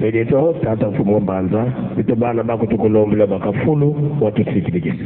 Benito tata mfumu wa mbanza bito bana bako tukulombela bakafulu watusikilikisa.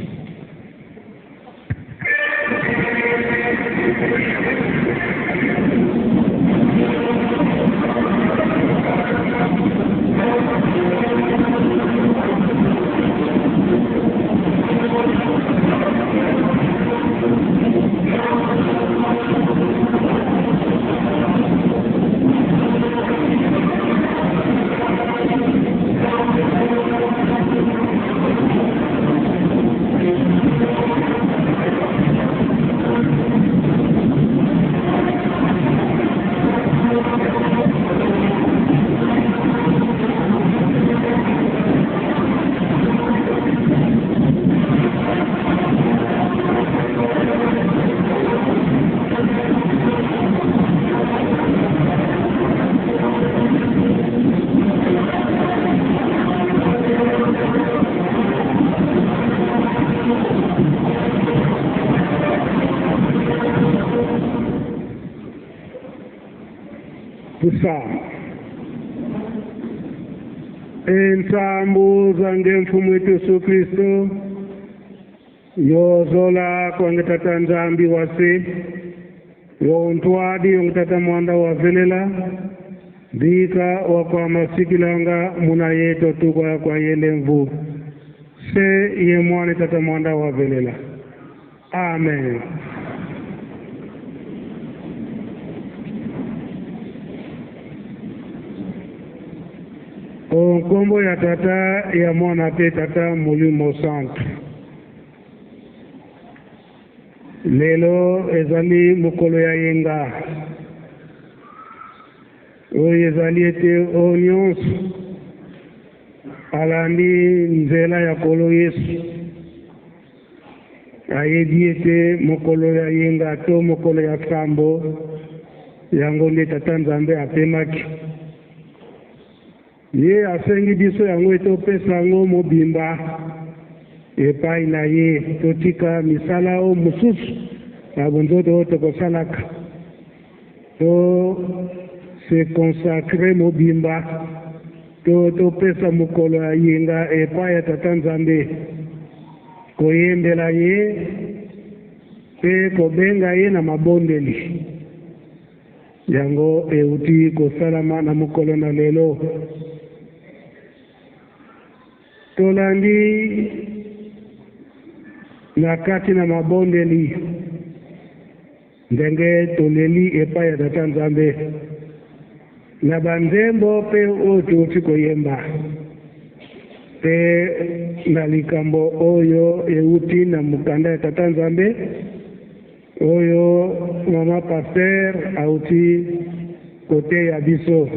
Kusama ensambu zange mfumu wetu Yesu Kristo yozola kwange tata Nzambi wase yontwadi yonge tata mwanda wavelela mbika wakwamasikilanga muna yeto tukwa kwa yele mvu se ye mwane tata mwanda wavelela. Amen. Nkombo ya tata ya mwana mpe tata molimo santu. Lelo ezali mokolo ya yenga oyo ezali ete oyo nyonso alandi nzela ya Nkolo Yesu ayebi ete mokolo ya yenga to mokolo ya sambo yango nde Tata Nzambe apemaki. Ye asengi biso yango ete topesa yango mobimba epai na ye, totika misala oyo mosusu ya bonzoto oyo tokosalaka, to se consacrer mobimba, to topesa mokolo ya yenga epai ya Tata Nzambe, koyembela ye mpe kobenga ye na mabondeli. Yango euti kosalama na mokolo na lelo. Tolandi na kati na mabondeli ndenge toleli epai ya Tata Nzambe na banzembo mpe oyo touti koyemba mpe na likambo oyo euti na mokanda ya Tata Nzambe oyo mama pasteur auti koteya biso.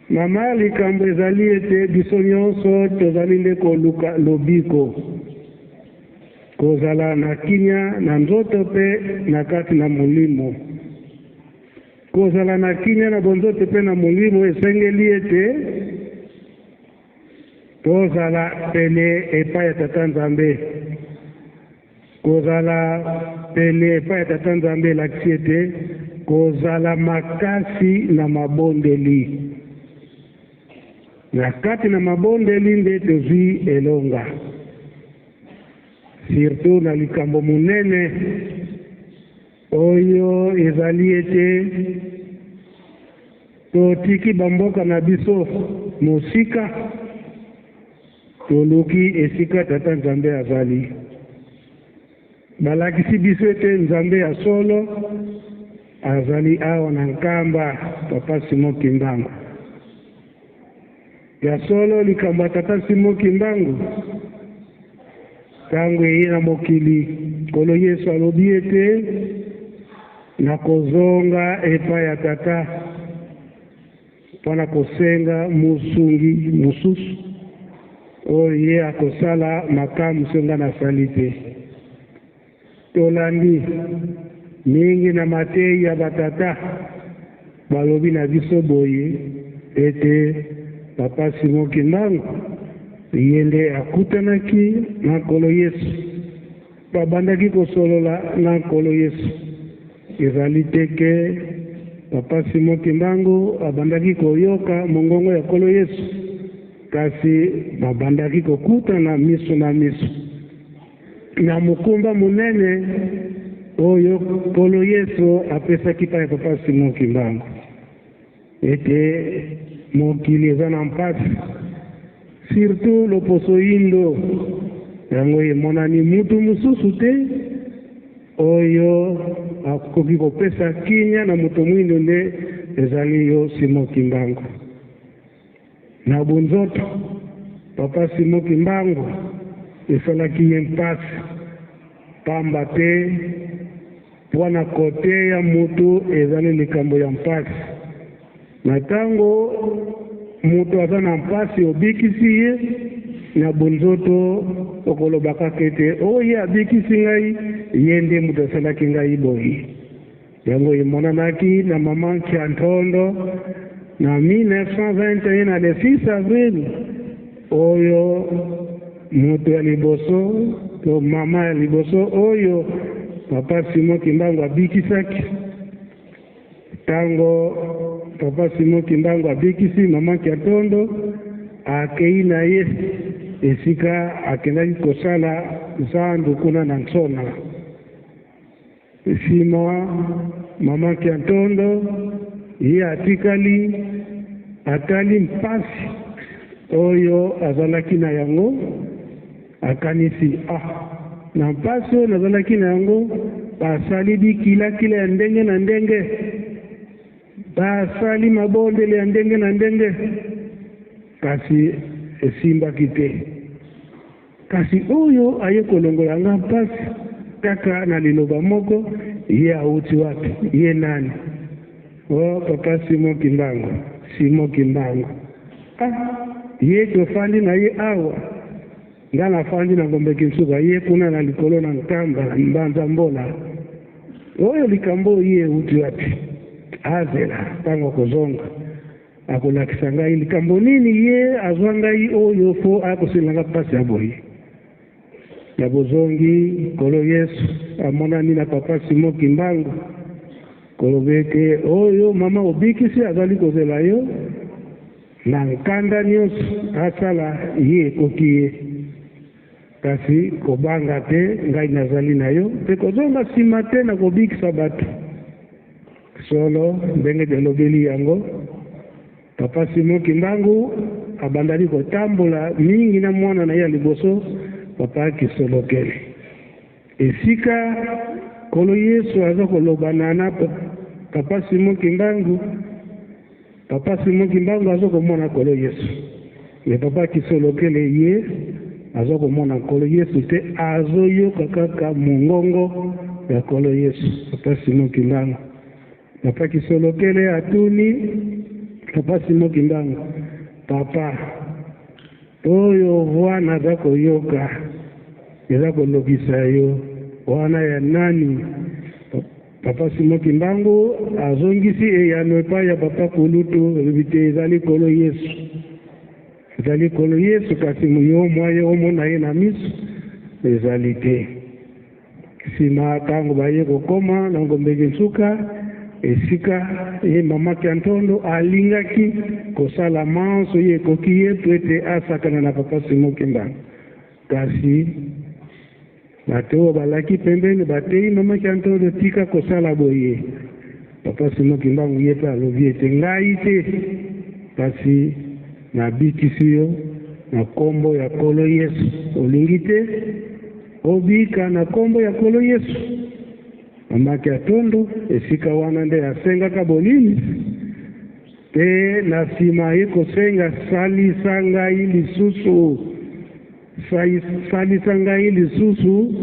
Mama, likambo ezali ete biso nyonso tozali nde koluka lobiko, kozala na kimia na nzoto mpe na kati na molimo. Kozala na kimia na bonzoto mpe na molimo esengeli ete tozala pene epai ya Tata Nzambe. Kozala pene epai ya Tata Nzambe elakisi ete kozala makasi na mabondeli. Na kati na mabondeli nde tozwi elonga, surtout na likambo monene oyo ezali ete totiki bamboka na biso mosika, toluki esika Tata Nzambe azali. Balakisi biso ete Nzambe ya solo azali awa na Nkamba, Papa Simon Kimbangu. Ya solo likambo ya Tata Simon Kimbangu ntango eye na mokili, Nkolo Yesu alobi ete nakozonga epai ya Tata mpo na kosenga mosungi mosusu oyo ye akosala makambo soki ngai nasali te. Tolandi mingi na mateyi ya batata balobi na biso boye ete Papa Simon Kimbangu ye nde akutanaki na Nkolo Yesu, babandaki kosolola na Nkolo Yesu. Ezali te ke. Papa Simon Kimbangu abandaki koyoka mongongo ya Nkolo Yesu, kasi babandaki kokutana miso na miso na mokumba monene oyo Nkolo Yesu apesaki epai ya Papa Simon Kimbangu ete mokili eza na mpasi, surtout loposo yindo. Yango emonani mutu mosusu te oyo akoki kopesa kimia na moto mwindo nde ezali yo Simon Kimbangu. Na bonzoto Papa Simon Kimbangu esalaki ye mpasi, pamba te mpo na koteya mutu ezali likambo ya mpasi. Na tango moto aza na mpasi, obikisi ye na bonzoto, okoloba kaka ete oyo ye abikisi ngai, ye nde moto asalaki ngai boye. Yango emonanaki na mama Nkiantondo na 1921 na le 6 avril, oyo moto ya liboso to mama ya liboso oyo Papa Simon Kimbangu abikisaki. Tango Papa Simon Kimbangu abikisi mama Nkiantondo, akei na ye esika akendaki kosala zandu kuna na Nsona. Nsima mama Nkiantondo ye atikali, atali mpasi oyo azalaki na yango, akanisi, ah, na mpasi oyo nazalaki na yango, basali bikilakila ya ndenge na ndenge, basali mabondeli ya ndenge na ndenge, kasi esimbaki te. Kasi oyo aye kolongola nga mpasi kaka na liloba moko, ye awuti wapi? Ye nani? Oh, Papa Simon Kimbangu, Simon Kimbangu. Ah, ye tofandi na ye awa, nga nafandi na Ngombe Kinsuka, ye kuna na likolo na Nkamba, na Mbanza Mbola. Oyo likambo oyo ye ewuti wapi? Azela ntango akozonga, akolakisa ngai likambo nini ye azwa ngai oyo fo akosalela nga mpasi ya boye. Na bozongi, Nkolo Yesu amonani na Papa Simon Kimbangu koloba ete oyo mama obikisi azali kozela yo na nkanda nyonso asala ye ekoki ye, kasi kobanga te, ngai nazali na yo, mpe kozonga nsima te na kobikisa bato. Solo, ndenge tolobeli yango, Papa Simon Kimbangu abandaki kotambola mingi na mwana na ye ya liboso, Papa Kisolokele. Esika Nkolo Yesu aza kolobana na Papa Simon Kimbangu, Papa Simon Kimbangu aza komona Nkolo Yesu. Mais Papa Kisolokele ye aza komona Nkolo Yesu te, azoyoka kaka mongongo ya Nkolo Yesu. Papa Simon Kimbangu. Papa Kisolokele atuni Papa Simon Kimbangu, Papa, oyo voix naza koyoka eza kolobisa yo wana ya nani? Papa Simon Kimbangu azongisi eyano epai ya Papa Kulutu, elobi te ezali Nkolo Yesu. Ezali Nkolo Yesu, kasi yo mwa ye omona ye na miso ezali te. Sima tango baye kokoma na Ngombe Kinsuka, esika ye mama Kiantondo alingaki kosala manso ye ekoki ye mpo ete asakana na Papa Simon Kimbangu, kasi bato oyo balaki pembeni bateyi mama Kiantondo, tika kosala boye. Papa Simon Kimbangu ye mpe alobi ete ngai te, kasi nabikisi yo na kombo ya Nkolo Yesu. Olingi te obika na kombo ya Nkolo Yesu? Mama Kiatondo esika wana nde asengaka bolimbisi, mpe na nsima aye kosenga salisa ngai lisusu, salisa ngai lisusu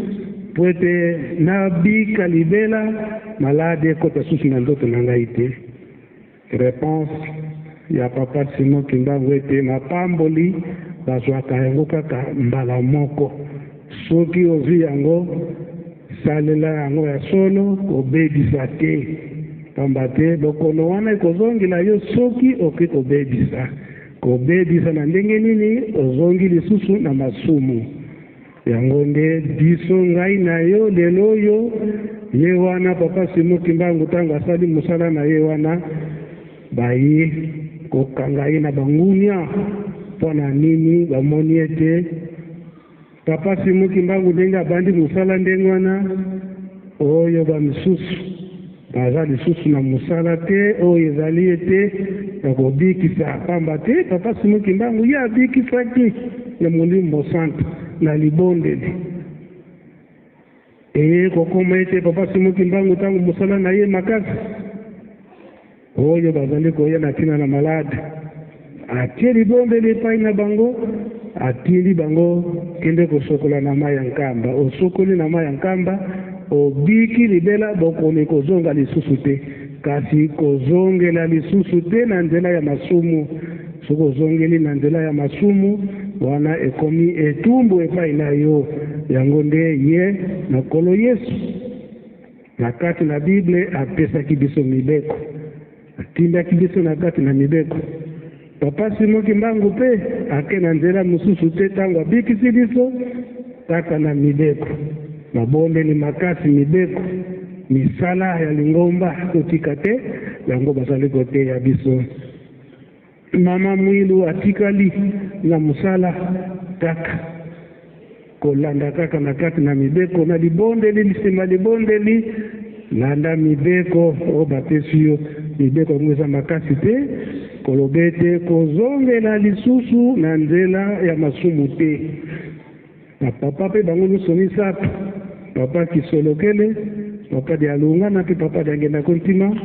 mpo ete nabika libela, maladi ekota susu na nzoto na ngai te. Reponse ya Papa Simon Kimbangu ete mapamboli bazwaka yango kaka mbala moko. Soki ozwi yango, salela yango ya solo, kobebisa te, pamba te bokono wana ekozongela yo soki oke kobebisa. Kobebisa na ndenge nini? Ozongi lisusu na masumu. Yango nde biso, ngai na yo, lelo oyo, Ye wana Papa Simon Kimbangu ntango asali mosala na ye wana, baye kokanga ye na bangunia. Mpo na nini? Bamoni ete Papa Simon Kimbangu ndenge abandi mosala ndenge wana, oyo bamisusu baza lisusu na mosala te oyo ezali ete ya kobikisa, pamba te Papa Simon Kimbangu ye abikisaki na Molimo Mosantu na libondeli. Eye kokoma ete Papa Simon Kimbangu ntango mosala na ye makasi oyo bazali koya na ntina na malade, atie libondeli epai na bango, atindi bango kende kosokola na mai ya Nkamba. Osokoli na mai ya Nkamba, obiki libela, bokoni kozonga lisusu te. Kasi kozongela lisusu te na nzela ya masumu. Soki ozongeli na nzela ya masumu, wana ekomi etumbu epai na yo. Yango nde ye na Nkolo Yesu na kati na Bible apesaki biso mibeko, atindaki biso na kati na mibeko. Papa Simon Kimbangu mpe ake na nzela mosusu te ntango abikisi biso, kaka na mibeko, mabondeli makasi, mibeko, misala ya lingomba totika te, yango bazali koteya biso. Mama Mwilu atikali na mosala kaka kolanda kaka na kati na mibeko na libondeli nsima libondeli, landa mibeko oyo bapesi yo. Mibeko yango eza makasi te, koloba ete kozongela lisusu na nzela ya masumu te. Ba papa mpe bango nyonso misato, Papa Kisolokele, Papa Dialungana mpe Papa Diangienda Kuntima,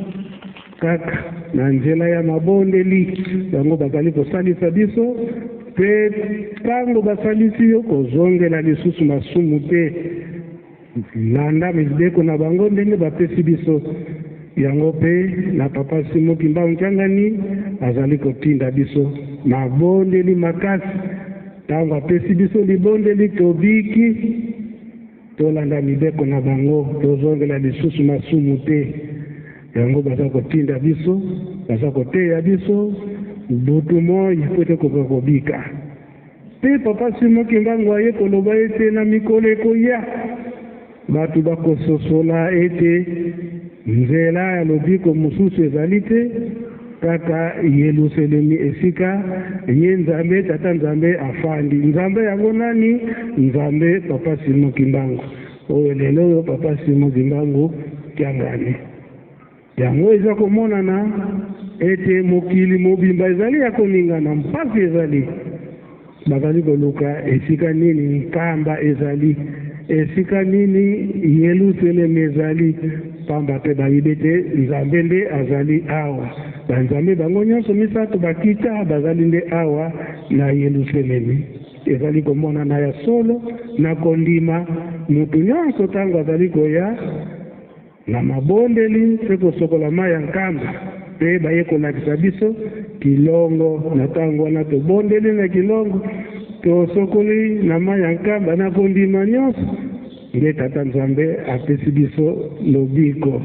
kaka na nzela ya mabondeli bango bazali kosalisa biso, mpe ntango basalisi yo kozongela lisusu masumu te, landa mibeko na bango ndenge bapesi biso yango. Mpe na Papa Simon Kimbangu Kiangani azali kotinda biso mabondeli makasi. Ntango apesi biso libondeli, tobiki, tolanda mibeko na bango, tozongela lisusu masumu te. Yango baza kotinda biso, baza koteya biso butu moi mpo ete kokoka kobika. Mpe Papa Simon Kimbangu aye koloba ete na mikolo ekoya bato bakososola ete nzela ya lobiko mosusu ezali te, kaka Yelusalemi esika ye Nzambe Tata Nzambe afandi. Nzambe yango nani? Nzambe Papa Simon Kimbangu, oyo lelo oyo Papa Simon Kimbangu Kiangani. Yango eza komonana ete mokili mobimba ezali ya koningana, mpasi ezali. Bazali koluka esika nini Nkamba ezali, esika nini Yelusalemi ezali, pamba te bayebi ete Nzambe nde azali awa. Banzambe bango nyonso misato bakita bazali nde awa na Yelusalemi. Ezali komonana ya solo na kondima moto nyonso ntango azali koya na mabondeli mpe kosokola mai ya Nkamba, mpe baye kolakisa biso kilongo. Na ntango wana tobondeli na kilongo, tosokoli na mai ya Nkamba na kondima nyonso, nde Tata Nzambe apesi biso lobiko.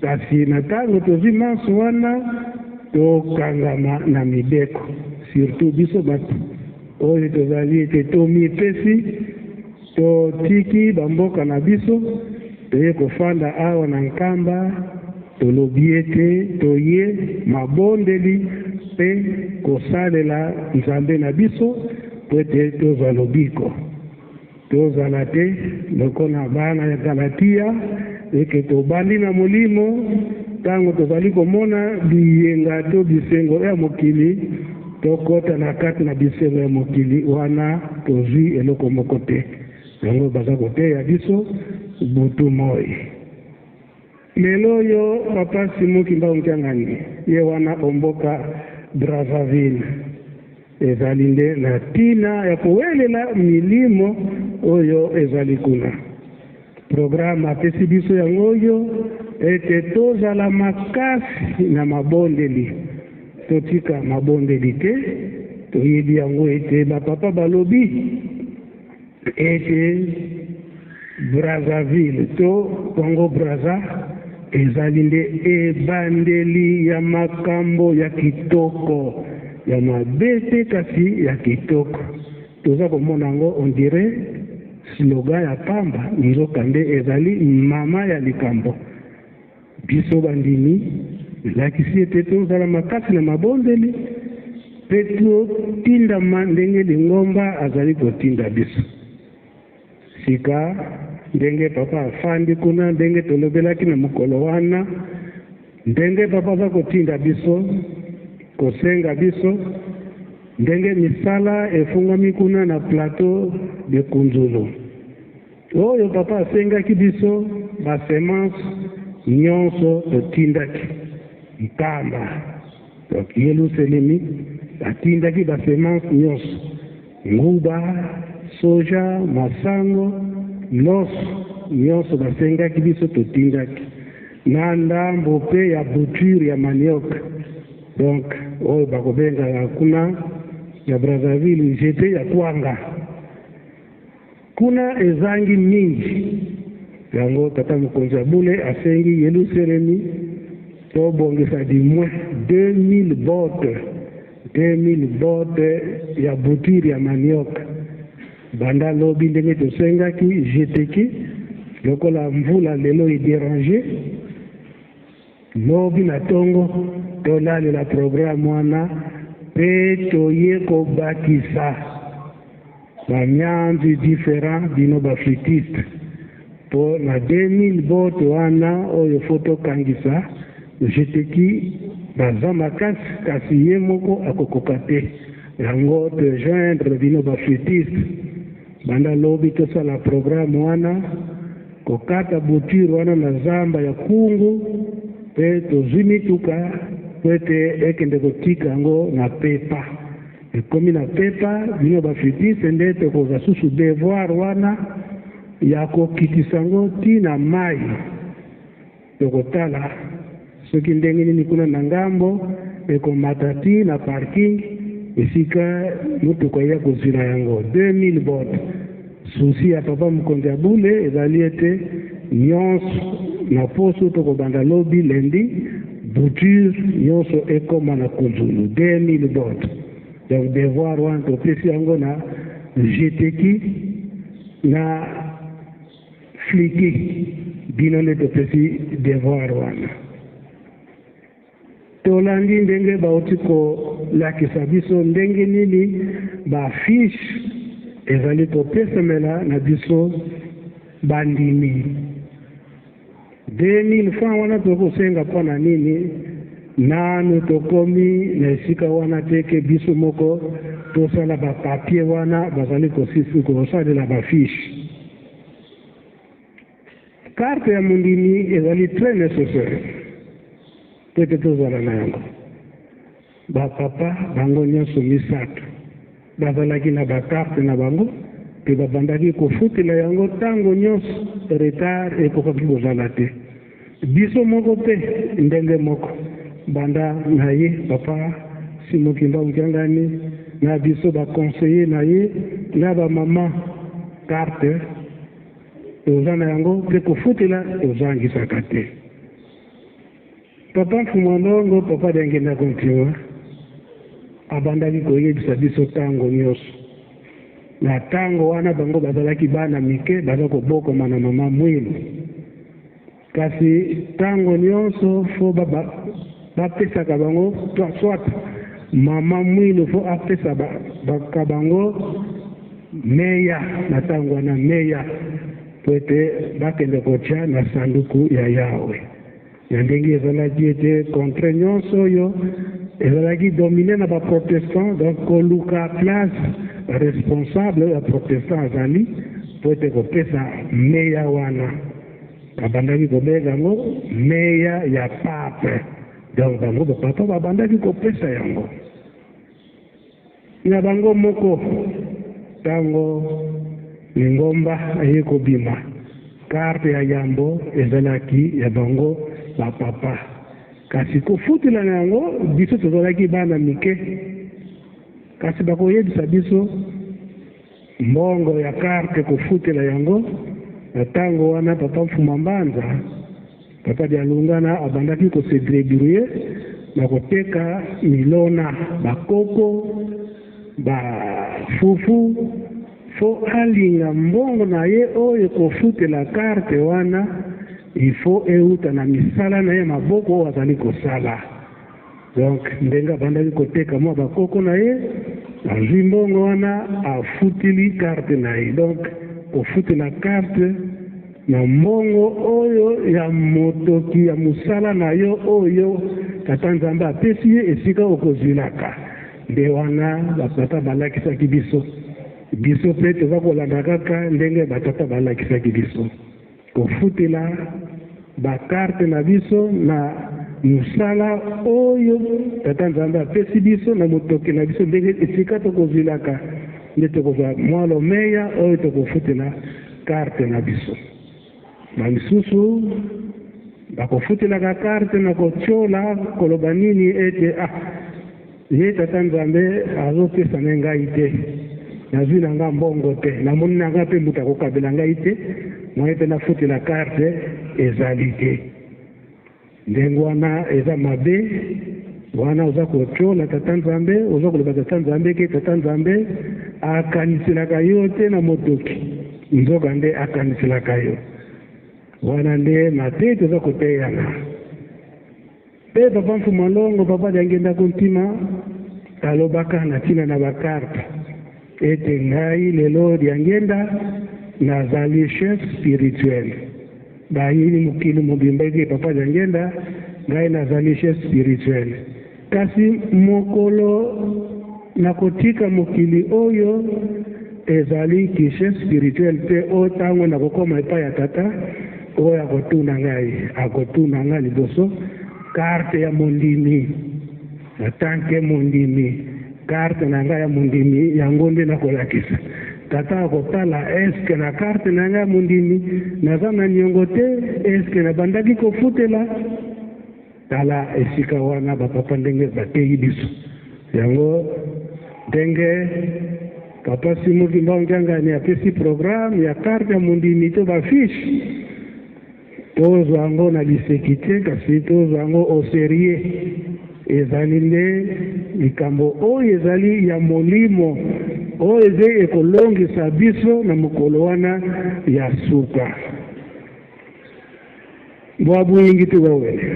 Kasi na ntango tozwi manso wana, tokangama na mibeko, surtout biso bato oyo tozali ete tomipesi, totiki bamboka na biso, toye kofanda awa na Nkamba, tolobi ete toye mabondeli mpe kosalela Nzambe na biso po ete tozwa lobiko. Tozala te lokola bana ya Galatia, eke tobandi na molimo, ntango tozali komona biyenga to bisengo ya mokili, tokota na kati na bisengo ya mokili wana, tozwi eloko moko te. Yango baza koteya biso butu moi. Lelo oyo Papa Simon Kimbangu Kiangani ye wana omboka Brazzaville, ezali nde na ntina ya kowelela milimo oyo ezali kuna. Programme apesi biso yango oyo ete tozala makasi na mabondeli, totika mabondeli te. Toyebi yango ete bapapa balobi ete Brazzaville to Congo Brazza ezali nde ebandeli ya makambo ya kitoko, ya mabe te, kasi ya kitoko. Toza komona yango on dirait. Slogan ya pamba, nzokande ezali mama ya likambo. Biso bandimi, elakisi ete tozala makasi na mabondeli mpe totindama ndenge lingomba azali kotinda biso. Sika, ndenge papa afandi kuna, ndenge tolobelaki na mokolo wana, ndenge papa aza kotinda biso, kosenga biso, ndenge misala efungwami kuna na plateau de Kunzulu. Oyo papa asengaki biso ba semence nyonso totindaki Nkamba. Donc Yelusalemi atindaki ba semence nyonso, nguba, soja, masango, loso nyonso basengaki biso totindaki, na ndambo pe ya bouture ya manioc, donc oyo bakobengaka kuna ya Brazzaville nzete ya kwanga. Kuna ezangi mingi. Yango tata mokonzi ya bule asengi Yelusalemi tobongisa du moins 2000 bottes, 2000 bottes ya bouture ya manioc. Banda lobi ndenge tosengaki jeteki lokola mvula lelo e deranger, lobi na tongo tolalela programme wana pe toye kobakisa ba mianzi different bino ba flûtiste po na 2000 bottes wana oyo faut tokangisa jeteki baza makasi kasi ye moko akokoka te yango te joindre bino ba flûtiste banda lobi tosala programme wana kokata bouture wana na zamba ya kungu pe tozwi mituka po ete ekende kotika yango na pepa ekomi na pepa bino ba flûtiste nde tokozwa susu devoir wana ya kokitisa yango ti na mai. Tokotala soki ndenge nini kuna na ngambo ekomata ti na parking esika motuka eya kozwila yango 2000 bottes. Souci ya papa mokonzi ya bule ezali ete nyonso na poso tokobanda lobi lundi bouture nyonso ekoma na Kunzulu 2000 bottes. Donc devoir wana topesi yango na jeteki na Fliki, bino nde topesi devoir wana. Tolandi ndenge bauti kolakisa biso ndenge nini ba fiche ezali kopesamela na biso bandimi. 2000 francs wana tokosenga mpo na nini? Nanu tokomi na esika wana te ke biso moko tosala ba papier wana bazali kosalela ba fiche. Carte ya mondimi ezali très necessaire po ete tozala na yango. Ba papa bango nionso misato bazalaki na ba carte na bango mpe babandaki kofutela yango tango nionso, retard ekokaki kozala te. Biso moko mpe ndenge moko, banda na ye papa Simon Kimbangu Kiangani na biso ba conseillers na ye na ba mama, carte toza na yango mpe kofutela tozangisaka te. Papa Mfumua Ndongo, Papa Diangienda Kuntima, abandaki koyebisa biso tango nioso. Na tango wana bango bazalaki bana mike baza kobokoma na mama Mwilu. Kasi tango nionso faut ba bapesaka bango soit mama Mwilu faut apesa ba bango meya na tango wana meya po ete bakende kotia na sanduku ya Yawe. Na ndenge ezalaki ete contre nyonso oyo ezalaki domine na ba protestants, donc koluka place responsable oyo ya protestant azali po ete kopesa meya wana, babandaki kobenga yango meya ya pape, donc bango ba papa babandaki kopesa yango na bango moko. Tango lingomba eye kobima, carte ya yambo ezalaki ya bango ba papa, kasi kofutela na yango biso tozalaki bana mike, kasi bakoyebisa biso mbongo ya carte kofutela yango. Na tango wana papa Mfuma Mbanza, papa Dialungana abandaki ko se drebrouiller na koteka milona, ba koko, ba fufu, Faut alinga mbongo na ye oyo ekofutela carte wana, il faut euta na misala na ye maboko oyo azali kosala. Donc ndenge abandaki koteka mwa bakoko na ye, azwi mbongo wana afutili carte na ye. Donc kofutela carte na mbongo oyo ya motoki ya mosala na yo oyo Tata Nzambe apesi ye esika okozwilaka. Nde wana batata balakisaki biso. Biso mpe toza kolanda kaka ndenge batata balakisaki biso. Kofutela bakarte na biso na mosala oyo Tata Nzambe apesi biso na motoki na biso, ndenge esika tokozwilaka nde tokozwa mwa lomeya oyo tokofutela karte na biso. Bamisusu bakofutelaka karte na kotiola, koloba nini ete ah, ye Tata Nzambe azopesa na ngai te, nazwi na nga mbongo te, namoni na nga mpe moto akokabela ngai te, moye mpe nafutela karte ezali te. Ndenge wana eza mabe. Wana oza kotiola Tata Nzambe, oza koloba Tata Nzambe ke Tata Nzambe akaniselaka yo te na motoki, nzoka nde akaniselaka yo. Wana nde mabe toza koteyana. Mpe Papa Mfuma Longo, Papa Diangienda Kuntima alobaka na ntina na bakarte ete ngai lelo Diangienda nazali chef spirituel. Bayini mokili mobimba ete Papa Diangienda ngai nazali chef spirituel, kasi mokolo nakotika mokili oyo ezali ki chef spirituel te, o ntango nakokoma epai ya Tata oyo akotuna ngai, akotuna ngai liboso karte ya mondimi. En tant que mondimi, karte na ngai ya mondimi yango nde nakolakisa. Tata akotala eske na karte na ngai ya mondimi naza na niongo te, eske nabandaki kofutela. Tala esika wana bapapa ndenge bateyi biso yango, ndenge Papa Simon Kimbangu Kiangani apesi programme ya karte ya mondimi to bafiche, tozwa yango na liseki te, kasi tozwa yango au sérieux. Ezali nde likambo oyo ezali ya molimo oyo eze ekolongisa biso na mokolo wana ya suka. Bwa bwingi tubawele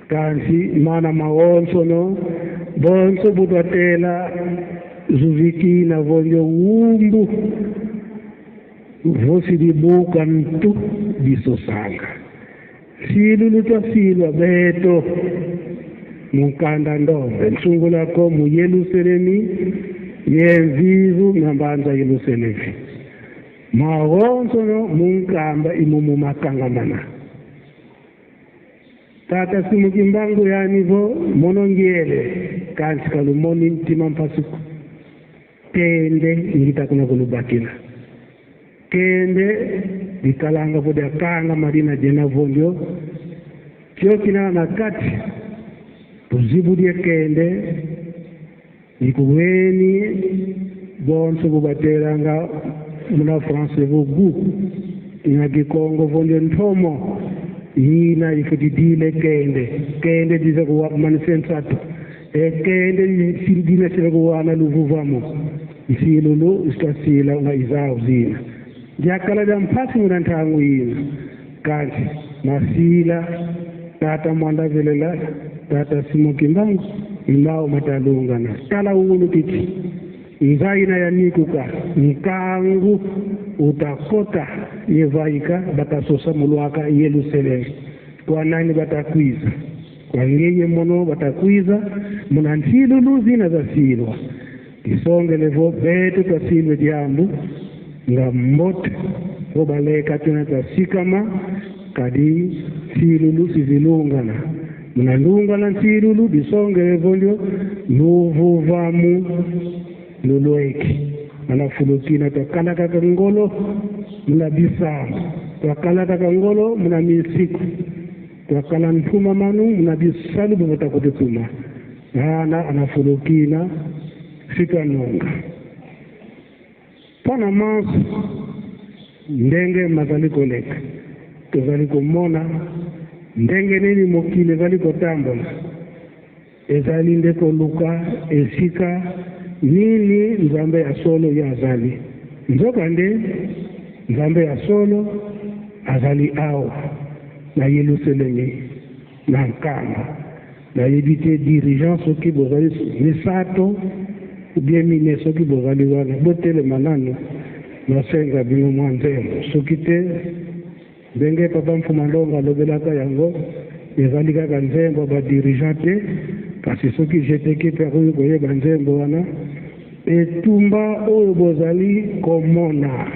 kansi mana maonsono bonso butwatela zuvikina vonjo wumbu vosi dibuka ntu disosanga silulu twasilwa beto munkanda ndombe nsungulako mu Yelusalemi ye mvivu na mbanza Yelusalemi magonsono munkamba imumu makangamana. Tata Simon Kimbangu yanivo monongiele kansi kalumoni ntima mpasuku kende ngita kuna kulubakila kende likalanga po dia kanga madina jena vondio tiokina na kati buzibudie kende ikuweni bonso bubatelanga muna France vugu ina Kikongo vondio ntomo yina ifutidile kende kende dize kuwa manisensatu e kende dina sile kuwana luvuvamo nsilulu istasila nga izawu zina jakala ja mpasi muna ntangu yina kanti masila tata mwanda velela tata Simon Kimbangu imao matalungana tala ungulu kiti nzaina ya nikuka nkangu utakota yevaika batasosa mulwaka Yerusalemu kwa nani batakwiza kwa ngeye mono batakwiza muna nsilulu zina zasilwa isongelevo betu twasilwe diambu nga mbote obaleka tena twasikama kadi nsilulu sizilungana munalungana nsilulu disongelevo ndio luvuvamu lulweki manafulukina twakalakaka ngolo muna bisambo twakalakaka ngolo muna misiku twakala ntuma manu muna bisalu buvutakutetuma ana anafulukina sitwanonga mpona manso ndenge mazali koleka tozali komona ndenge nini mokili ezali kotambola ezali nde koluka esika nini Nzambe ya solo ye azali. Nzokande, Nzambe ya solo azali awa na Yeluselemi na Nkamba. Nayebi te dirigeant soki bozali misato ou bien mine, soki bozali wana botelema nanu nasenga bino mwa nzembo. Soki te, ndenge papa Mfuma Ndongo alobelaka yango, ezali kaka nzembo ya ba dirigeant te, kasi soki jeteki mpe akoki koyeba nzembo wana. Etumba oyo bozali komona,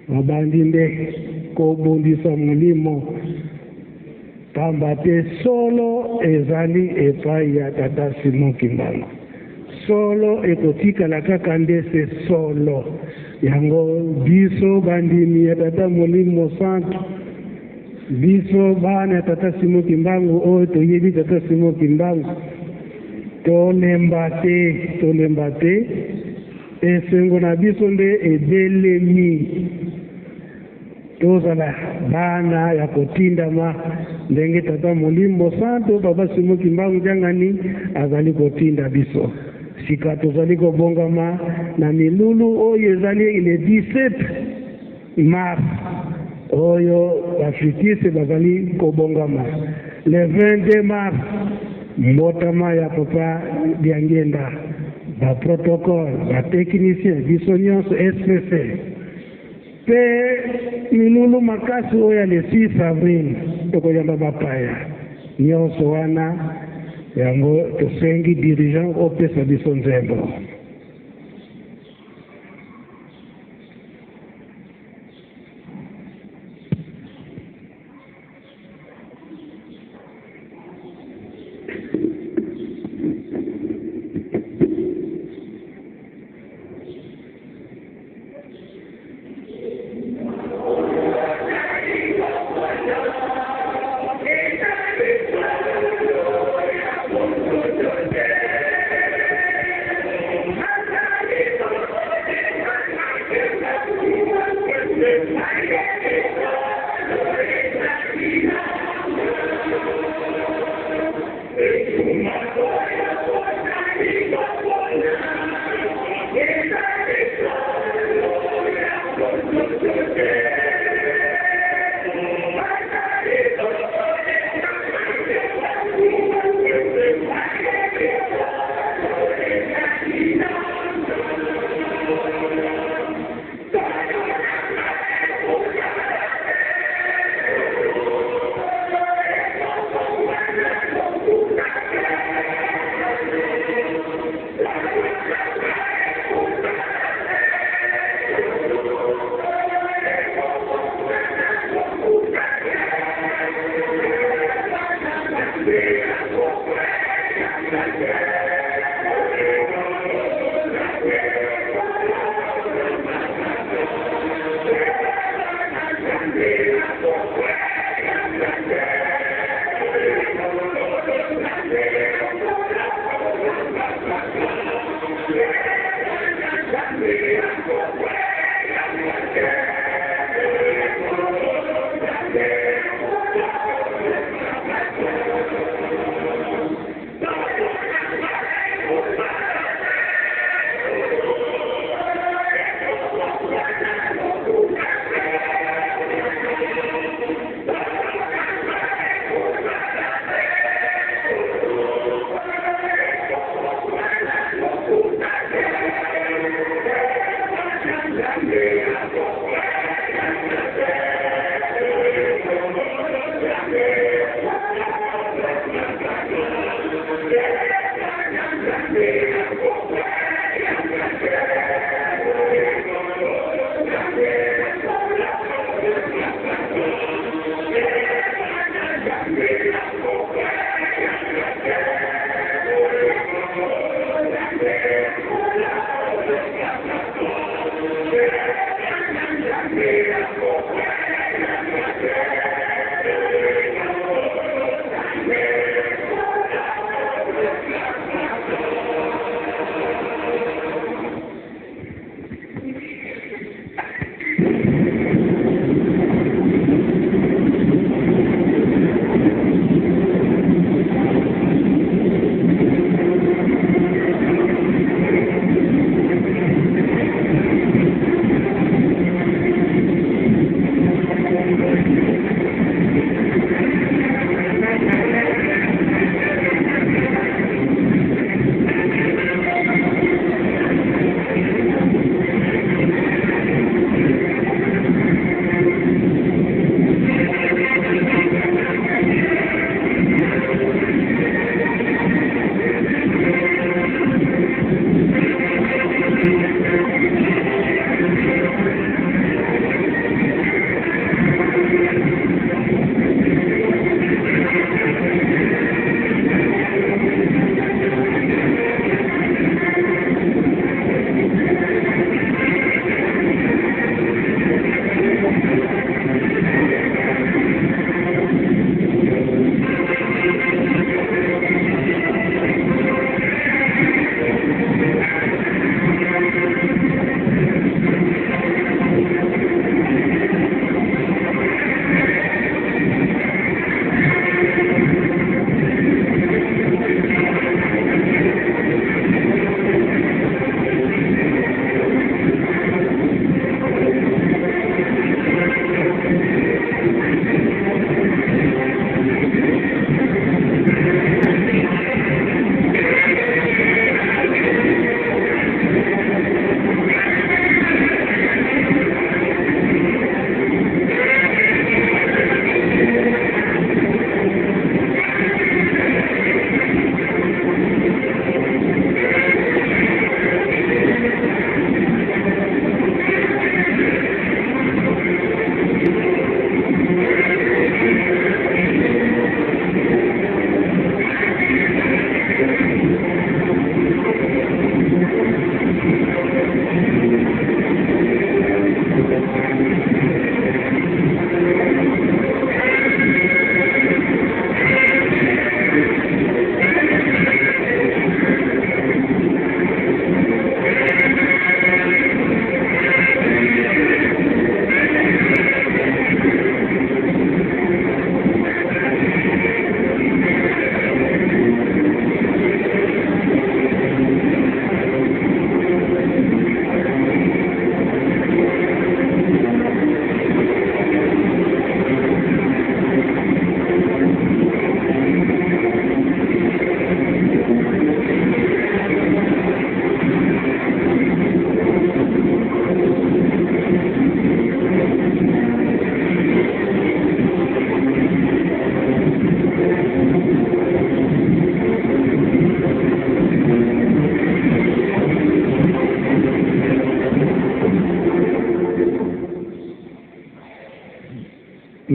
babandi nde kobundisa molimo, pamba te solo ezali epai ya tata Simon Kimbangu. Solo ekotikala kaka nde se solo. Yango biso bandimi ya tata Molimo Santu, biso bana ya tata Simon Kimbangu oyo toyebi tata Simon Kimbangu, tolemba te, tolemba te. Esengo na biso nde ebelemi. Tozala bana ya kotindama ndenge tata Molimo Santu papa Simon Kimbangu Kiangani azali kotinda biso. Sika tozali kobongama na milulu oyo ezali le 17 mars, oyo bafritiste bazali kobongama le 22 mars, mbotama ya papa Diangienda, ba protocole, ba technicien, biso nyonso SPC, mpe milulu makasi oyo ya le 6 avril tokoyamba bapaya nyonso wana. Yango tosengi dirigeant opesa biso nzembo.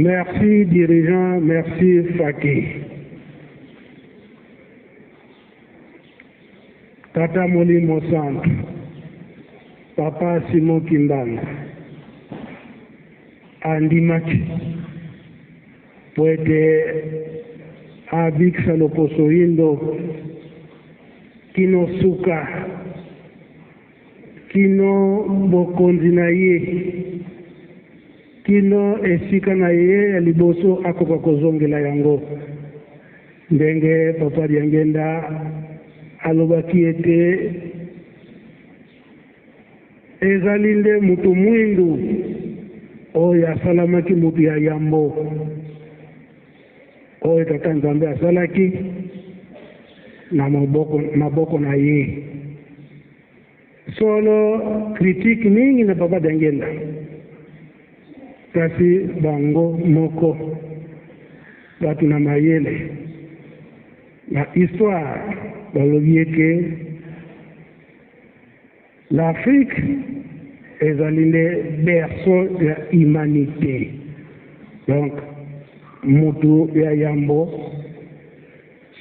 Merci dirigeant, merci Faki. Tata Molimo Santu, Papa Simon Kimbangu andimaki mpo ete abikisa loposo yindo kino suka, kino bokonzi na ye, kino esika na ye ya liboso akoka kozongela yango. Ndenge Papa Diangienda alobaki ete ezali nde moto mwindu oyo asalamaki moto ya yambo oyo Tata Nzambe asalaki na maboko, maboko na ye. Solo critique mingi na Papa Diangienda, kasi bango moko bato na mayele na histoire balobi ete l'Afrique ezali nde berceau ya humanité, donc mutu ya yambo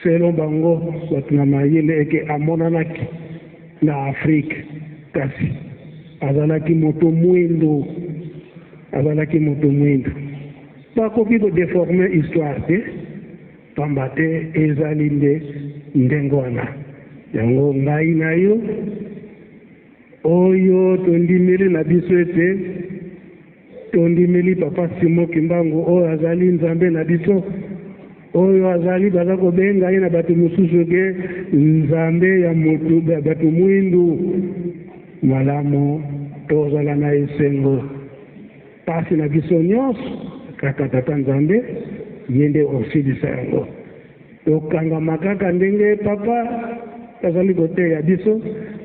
selon bango bato na mayele eke amonanaki na Afrique, kasi azalaki moto mwindo, azalaki moto mwindo. Bakoki ko deformer histoire te, pamba te ezali nde ndenge wana. Yango ngai na yo oyo tondimeli na biso ete tondimeli Papa Simon Kimbangu oyo azali Nzambe na biso, oyo azali baza kobenga ye na bato mosusu ke Nzambe ya moto ya bato mwindu. Malamu tozala na esengo, pasi na biso nyonso kaka Tata Nzambe ye nde osilisa yango. Tokangama kaka ndenge Papa azali koteya biso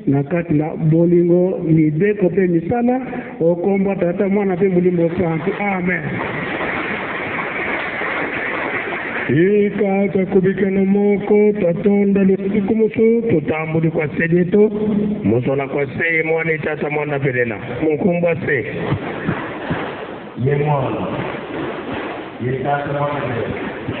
na kati na bolingo, mibeko mpe misala. Okomba Tata, Mwana mpe Molimo Santu. Amen. Ika takubikana moko tatonda lusiku mosu totambuli kwa sedeto mosola kwa se mwana etata mwana pelela monkumbwa se ye mwana ye tata mwana pelela.